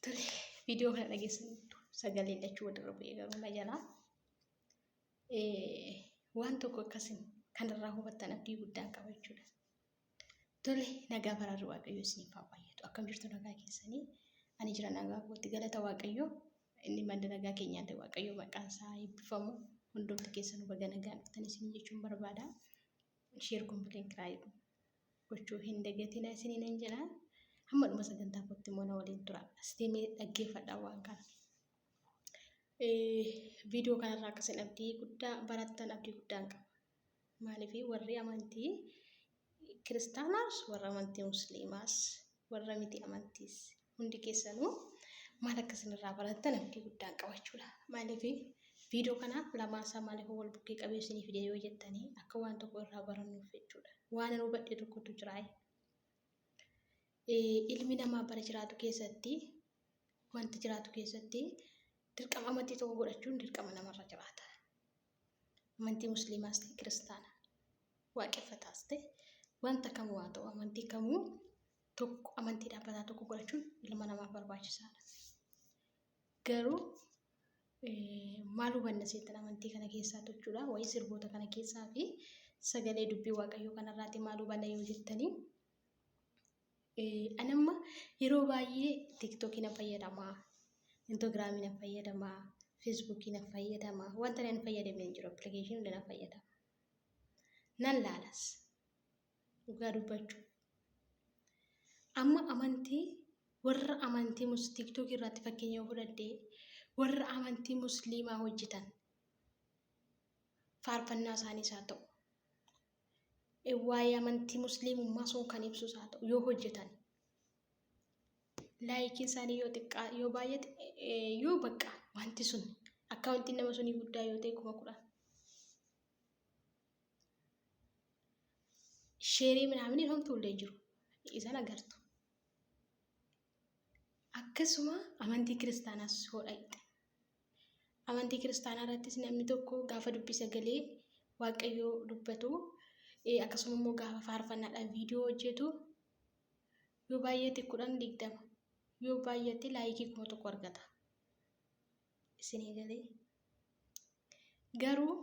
Tole, viidiyoo kana dhageessaniittu sagaleen lachuu walirra bu'ee garuu na jalaa. Waan tokko akkasin kanarraa hubattan abdii guddaan qaba jechuudha. Tole, nagaa baraarri Waaqayyoo isiniif haa baay'atu. Akkam jirtu nagaa keessanii? Ani jira nagaa kootti galata Waaqayyoo. Inni madda nagaa keenyaa ta'e Waaqayyoo maqaan isaa eebbifamu. Hundumti keessanuu baga nagaan dhuftan isinii jechuun barbaada. Sheer kompileen kiraayib gochuu hin dagatinaa isiniin jedha. Hamma dhuma sagantaa kootti immoo na waliin tura. Asitti dhaggeeffadhaa waan kana. Viidiyoo kanarraa akka isin abdii guddaa barattan abdii guddaan qaba. Maaliif warri amantii kiristaanaas warra amantii musliimaas warra miti amantiis hundi keessanuu maal akka isin irraa barattan abdii guddaan qaba jechuudha. Maaliif viidiyoo kana lamaan isaa maaliif wal bukkee qabee isinii fide yoo jettanii akka waan tokko irraa barannuuf jechuudha. Waan ani hubadhe tokkotu jira. Ilmi namaa bara jiraatu keessatti wanti jiraatu keessatti dirqama amantii tokko godhachuun dirqama namarra jiraata. Amantii musliimaas ta'e kiristaana waaqeffataas ta'e wanta kamuu haa ta'u amantii kamuu tokko amantii dhaabbataa tokko godhachuun ilma namaaf barbaachisaadha. Garuu maal hubanna seettan amantii kana keessaa jechuudha wayii sirboota kana keessaa fi sagalee dubbii waaqayyoo kanarraati maal hubanna yoo jettanii Ani amma yeroo baay'ee tiiktookii nan fayyadama, Instagiraamii nan fayyadama, Feesbuukii nan fayyadama. Wanta ani hin fayyadamne hin jiru. Appilikeeshinii hunda nan fayyadama. Nan laalas. Dhugaa dubbachuu. Amma amantii warra amantii mus tiiktookii irratti fakkeenya yoo fudhadhe warra amantii musliimaa hojjetan faarfannaa isaaniis haa ta'u waa'ee amantii musliimummaa sun kan ibsus haa ta'u yoo hojjetan laayikiin isaanii yoo xiqqaa yoo baay'ate yoo bakka wanti sun akkaawuntiin nama sunii guddaa yoo ta'e 10,000 sheerii minaaminiin homtuu illee jiru isan agartu. Akkasuma amantii kiristaanaas yoo dhaqxe Amantii kiristaanaa irrattis namni tokko gaafa dubbii sagalee Waaqayyoo dubbatu akkasuma immoo gaafa faarfannaadhaan viidiyoo hojjetu yoo baay'ate 10 20 yoo baay'ate laayikii 1000 argata. Isinii galee garuu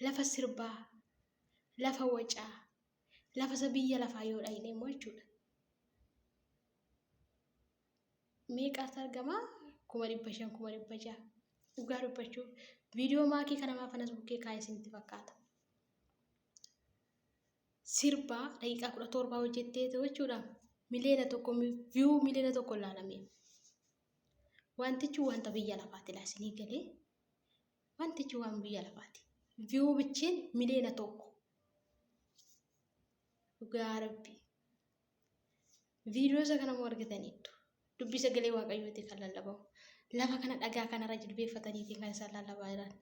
lafa sirbaa lafa wacaa lafa isa biyya lafaa yoo dhaqne immoo jechuudha. Meeqaatu argama? 500,000, 600,000. Dhugaa dubbachuuf viidiyoo maakii kana maaf anas bukkee kaa'e isinitti fakkaata. Sirbaa daqiiqaa 17 hojjettee jechuudha. 1 million viyuu 1 million ilaalame. Wantichi wanta biyya lafaati laa isinii galee. Wantichi waan biyya lafaati. Viyuu bichiin 1 million. Dhugaa rabbii. Viidiyoo isa kana immoo argitaniittu. Dubbii sagalee Waaqayyootiin kan lallabamu. Lafa kana dhagaa kanarra jilbeeffataniitiin kan isaan lallabaa jiran.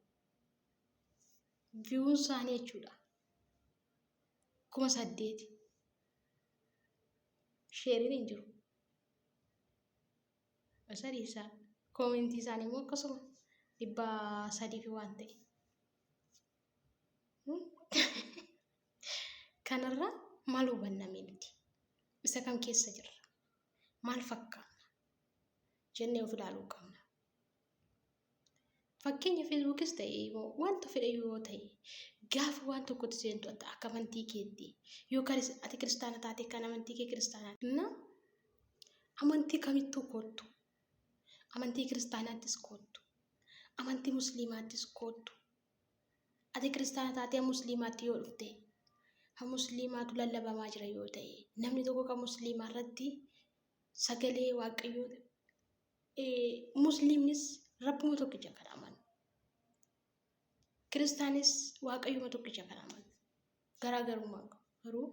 Viyuun isaanii jechuudha. 8,000. Sheeriin hin jiru. Sadii isaa. Koomentii isaanii immoo akkasuma 300 fi waan ta'e. Kanarraa maal hubanna mee nuti? Isa kam keessa jirra? Maal fakkaanna? Jennee of ilaaluu qabna. Fakkeenya Feesbuukis ta'e immoo wanta fedhe yoo ta'e gaafa waan tokkotti seentu akka amantii keetti yoo ati kiristaana taate kan amantii kee kiristaanaa na amantii kamittuu koottu amantii kiristaanaattis koottu amantii musliimaattis koottu Ati kiristaana taatee musliimaatti yoo dhufte kan musliimaatu lallabamaa jira yoo ta'e namni tokko kan musliimaa irratti sagalee waaqayyoo musliimnis rabbuma tokkicha kan amanu kiristaanis waaqayyuma tokkicha kan amanu garaagarummaa qabu garuu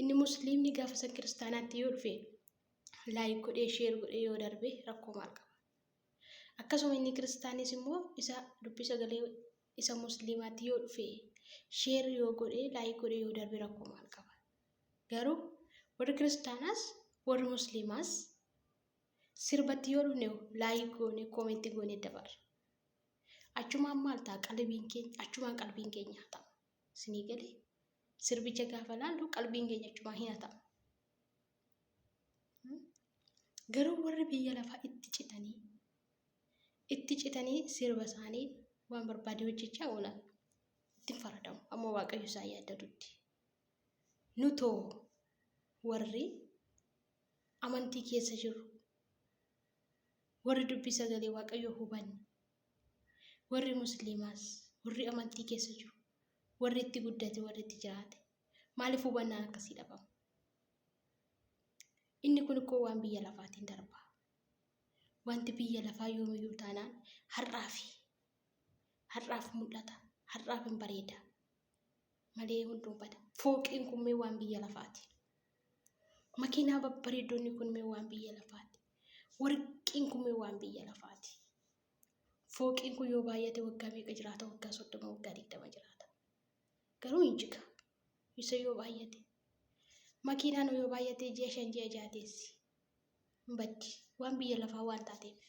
inni musliimni gaafa san kiristaanaatti yoo dhufe laayik godhee sheer godhee yoo darbe rakkoo maal qaba? Akkasuma inni kiristaanis immoo isa dubbii sagalee isa musliimaatti yoo dhufe sheer yoo godhe laayik godhe yoo darbe rakkoo maal qaba? Garuu warri kiristaanaas warri musliimaas sirbatti yoo dhufne laayik goone koomentii goone dabarra. Achumaan maal ta'a qalbiin keenya achumaan qalbiin keenya hatama. Isinii galee sirbicha gaafa laallu qalbiin keenya achumaan hin hatama. Garuu warri biyya lafaa itti citanii itti citanii sirba isaanii waan barbaade hojjechaa oolan itti hin faradamu. Amma Waaqayyo isaan yaaddatutti. Nutoo warri amantii keessa jirru warri dubbii sagalee Waaqayyoo hubanne warri musliimaas warri amantii keessa jiru warri itti guddate warri itti jiraate maaliif hubannaan akkasii dhabama? Inni kun ikkoo waan biyya lafaatiin darba. Wanti biyya lafaa yoomiyyuu taanaan har'aafi har'aaf mul'ata har'aaf hin bareeda malee hunduu bada. Fooqiin kun mee waan biyya lafaati. Makiinaa babbareeddoonni kun mee waan biyya lafaati. Warqiin kun mee waan biyya lafaati. Fooqiin kun yoo baay'ate waggaa meeqa jiraata? Waggaa 30, waggaa 20 jiraata. Garuu hin jiga. Isa yoo baay'ate. Makiinaan yoo baay'ate ji'a 5 ji'a 6 teessi. Hin baddi. Waan biyya lafaa waan taateef.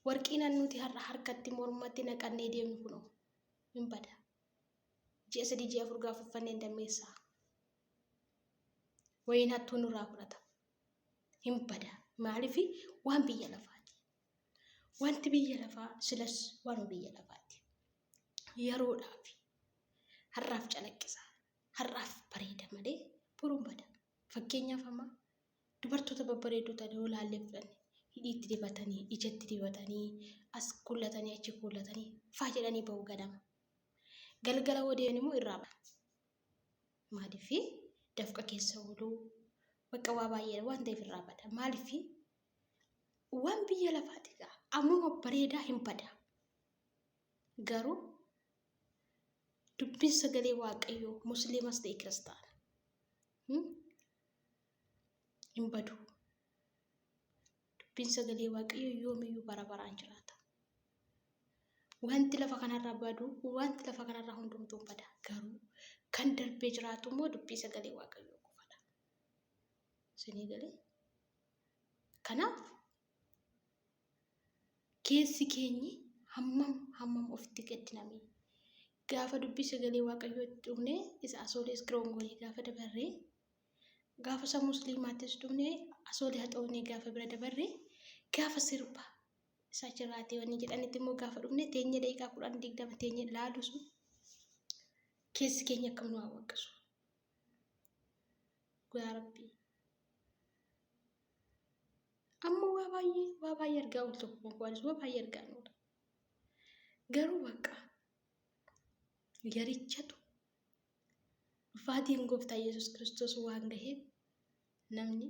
Warqiin nuti har'a harkatti mormatti naqannee deemnu kunoo hin bada. Ji'a 3 ji'a 4 gaafa uffannee hin dammeessaa. Wayiin hattuu nurraa fudhata. Hin bada. Maaliif waan biyya lafaati. Wanti biyya lafaa silas waanuma biyya lafaati. Yeroodhaaf har'aaf calaqqisa. Har'aaf bareeda malee boruun bada. Fakkeenyaaf amma dubartoota babbareedduu ta'an yoo laallee fudhanne hidhiitti dibatanii, ijatti dibatanii, as kuullatanii, achi kuullatanii faa jedhanii bahu ganama. Galgala yoo deebi'an immoo irraa bada. Maaliif dafqa keessa ooluu bakka waa baay'ee waan ta'eef irraa bada. Maaliif waan biyya lafaati gaa ammuma bareedaa hin bada. Garuu dubbiin sagalee Waaqayyoo musliimas ta'e kiristaana hin badu. Dubbiin sagalee Waaqayyoo yoomiyyuu bara baraan jiraata. Wanti lafa kanarraa badu, wanti lafa kanarraa hundumtuu bada. Garuu kan darbee jiraatu immoo dubbii sagalee Waaqayyoo qofadha. Isinii galee? Kanaaf keessi keenyi hammam hammam ofitti gaddiname. Gaafa dubbii sagalee Waaqayyootti dhufne isa asoolee iskirooon gaafa dabarree gaafa isa musliimaattis dhufne asoolee haxoofnee gaafa bira dabarree gaafa sirba isa achirraatee wanni jedhanitti immoo gaafa dhufne teenye daqiiqaa 10 20 teenye ilaalu sun keessi keenya akkam nu hawwaqisu. Yaa Rabbii. Amma waa baay'ee waa baay'ee argaa oolu tokko konkolaanis waa baay'ee argaa oola. Garuu bakka yarichatu dhufaatiin gooftaa Yesuus Kiristoos waan gaheef namni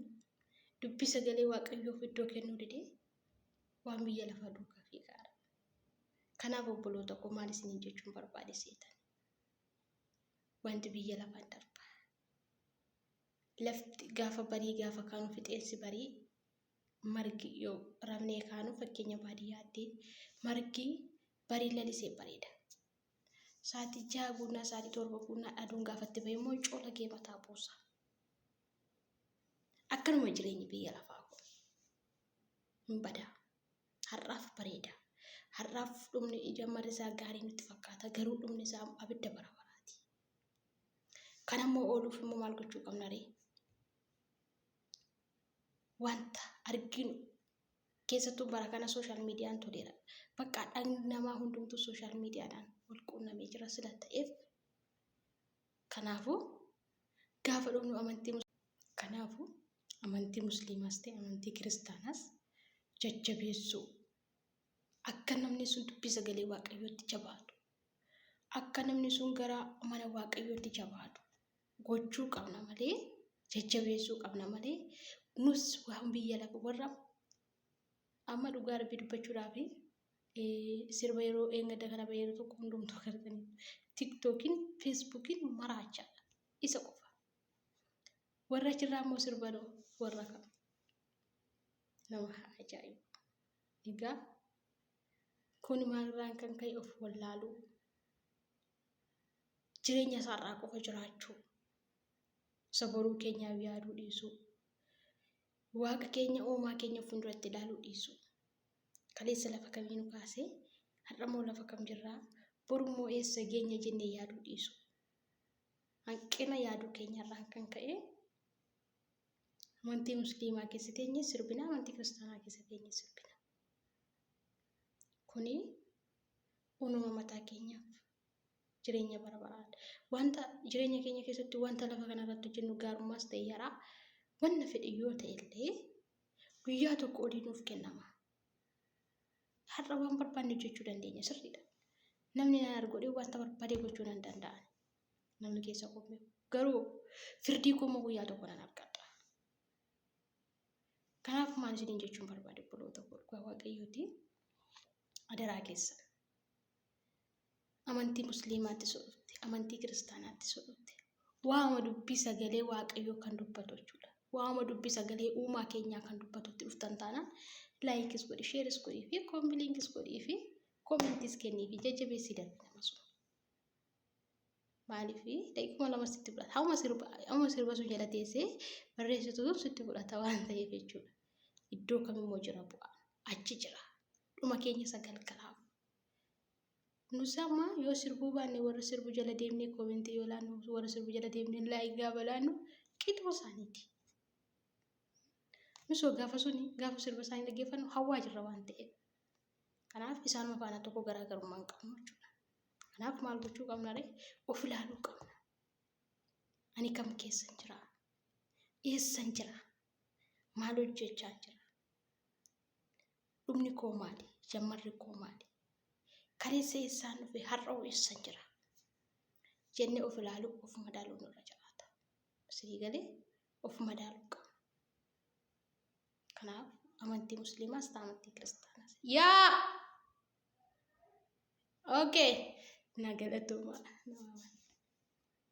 dubbii sagalee Waaqayyoof iddoo kennuu didee waan biyya lafaa duukaa fiigaara. Kanaaf obboloota koo maal isiniin jechuun barbaade seetan? Wanti biyya lafaan darba. Lafti gaafa barii gaafa kaanu fixeensi barii margi yoo rafnee kaanu fakkeenya baadiyyaatti margi barii lalisee bareeda. Sa'aatii 6 guunnaa sa'aatii 7 guunnaa aduun gaafatti bahe immoo colagee mataa buusa. Akkanuma jireenyi biyya lafaa kun hin bada. Har'aaf bareeda. Har'aaf dhumni ija marri isaa gaarii nutti fakkaata. Garuu dhumni isaa abidda bara baraati. Kan ammoo ooluuf immoo maal gochuu qabna ree? Wanta arginu keessattuu bara kana sooshaal miidiyaan toleera. Bakka dhagni namaa hundumtuu sooshaal miidiyaadhaan wal quunnamee jira sila ta'eef. Kanaafuu gaafa dhumnu amantii kanaafuu amantii musliimaas ta'e amantii kiristaanaas jajjabeessuu akka namni sun dubbii sagalee Waaqayyootti jabaatu akka namni sun gara mana Waaqayyootti jabaatu gochuu qabna malee jajjabeessuu qabna malee nus waan biyya lafa warra amma dhugaa Rabbii dubbachuudhaaf sirba yeroo eeggadda kana bahee yeroo tokko hundumtuu agartanii tiktookiin feesbuukiin maraachaadha isa qofa. Warra achirraa immoo sirbanoo warra kam nama haa ajaa'ibu. Egaa kun maalirraan kan ka'e of wallaaluu jireenya isaarraa qofa jiraachuu isa boruu keenyaaf yaaduu dhiisuu waaqa keenya uumaa keenya fuulduratti ilaaluu dhiisuu kaleessa lafa kamii nu kaasee har'ammoo lafa kam jirraa borummoo eessa geenya jennee yaaduu dhiisuu hanqina yaaduu keenyarraan kan ka'e Amantii musliimaa keessa teenyee sirbina, amantii kiristaanaa keessa teenyee sirbina. Kuni uumama mataa keenyaaf jireenya bara baraan. Wanta jireenya keenya keessatti wanta lafa kanarratti hojjennu gaarummaas ta'e yaraa wanna fedhe yoo ta'e illee guyyaa tokko olii nuuf kennama. Har'a waan barbaanne hojjechuu dandeenya sirriidha. Namni na argodhee wanta barbaade gochuu nan danda'an. Namni keessa koo beeku. Garuu firdii koo immoo guyyaa tokko nan argadha. Kanaaf maal isiniin jechuun barbaade obboloota koo dhugaa Waaqayyooti adaraa keessan. Amantii musliimaatti sodhufte, amantii kiristaanaatti sodhufte. Waama dubbii sagalee Waaqayyoo kan dubbatu jechuudha. Waama dubbii sagalee uumaa keenyaa kan dubbatutti dhuftan taanaan like is godhi, share is godhii fi copy link is godhii fi comment is kennii fi jajjabeessii darbi nama sun. Maaliif daqiiquma 2 sitti fudhata. Hamma sirba sun jala teessee barreessitu sun sitti fudhata waan ta'eef jechuudha. Iddoo kamimmoo jira bu'aan? Achi jira. Dhuma keenya isa galgalaaf. Nus amma yoo sirbuu baanne warra sirbu jala deemnee comment yoo laannu warra sirbu jala deemnee like gaafa laannu qixuma isaaniiti. Nusoo gaafa suni gaafa sirba isaanii dhaggeeffannu hawwaa jirra waan ta'eef. Kanaaf isaanuma faana tokko garaagarummaa hin qabnu jechuudha. Kanaaf maal gochuu qabna ree? Of ilaaluu qabna. Ani kam keessan jira? Eessan jira? Maal hojjechaa jira? Dhumni koo maali? Jammarri koo maali? Kaleessa eessaan dhufe? Har'a hoo eessan jira? Jennee of ilaaluu, of madaaluu nurra jiraata. Isinii galee of madaaluu qabna. Kanaaf amantii musliimaas ta'a amantii kiristaanaas. Yaa! Okay. Na galatoomaa.